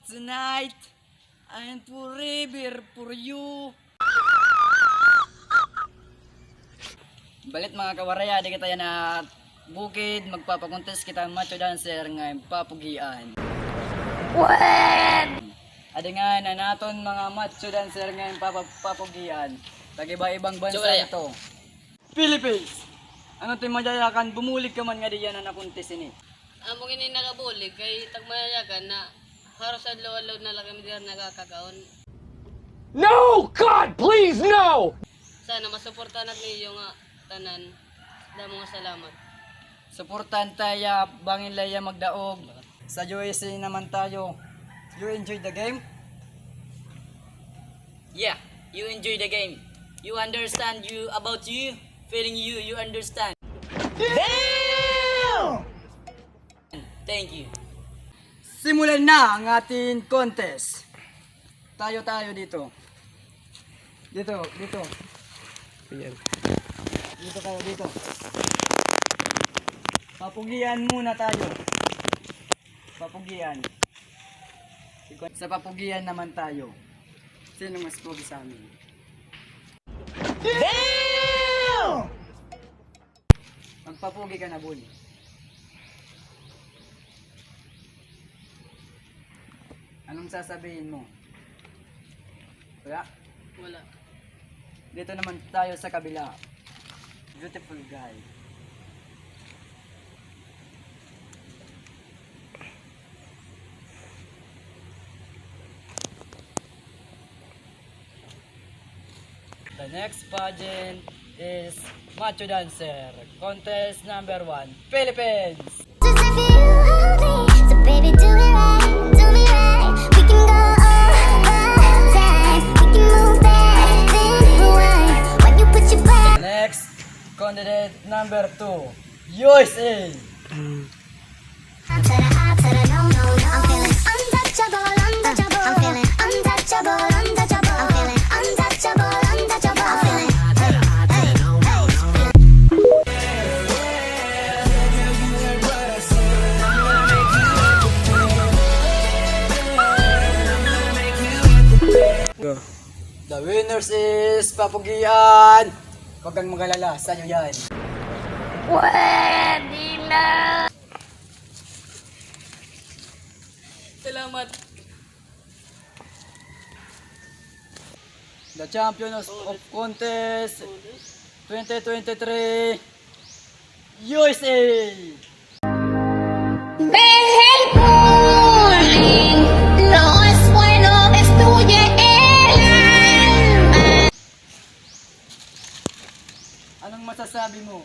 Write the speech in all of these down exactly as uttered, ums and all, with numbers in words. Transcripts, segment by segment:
Tonight, and forever for you. Balit, mga kawaray, adi kita yana ha bukid, magpapakontes kita macho dancer nga papugian. Adi nga an aton mga macho dancer nga papa-, papugian. Tag-iba-ibang bansa ito. Philippines! Ano it im mayayakan, bumulig ka man ngadi yana nakontes ini? Amo ini nakabulig kay it ak mayayakan na haros adlaw-adlaw na la kami dida nagkakaon. No! God, please, no! Sana masuportahan ak niyo nga tanan. Damo nga salamat. Suportahan ta hiya, bangin la hiya magdaog. Sa U S A naman tayo. You enjoy the game? Yeah, you enjoy the game. You understand you about you, feeling you, you understand. Damn! Thank you. Simulan na ang ating contest. Tayo, tayo dito. Dito, dito. Ayan. Dito kayo, dito. Papugian muna tayo. Papugian. Sa papugian naman tayo. Sino mas pogi sa amin? Damn! Magpapugi ka na, boy. Anong sasabihin mo? Wala? Wala. Dito naman tayo sa kabila. Beautiful guy. The next pageant is Macho Dancer, contest number one, Philippines! Next, candidate number two, U S A. The winners is Papugian! Huwag kang mag-alala, sa'yo yan. Pwede na! Salamat. The champion of, of contest twenty twenty-three, U S A! Behel Cooling, no es bueno, destruye el alma. Anong masasabi mo?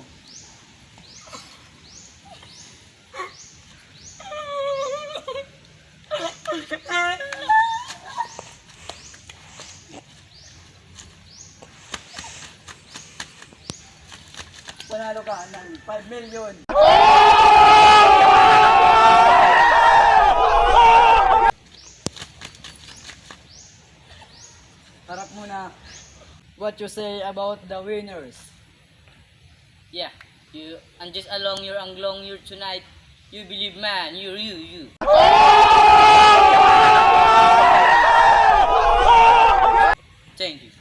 Panalo ka ng five million. Harap muna. What you say about the winners? Yeah, you, and just along your anglong your tonight, you believe man, you, you, you. Thank you.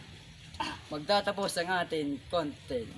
Magtatapos ang ating content.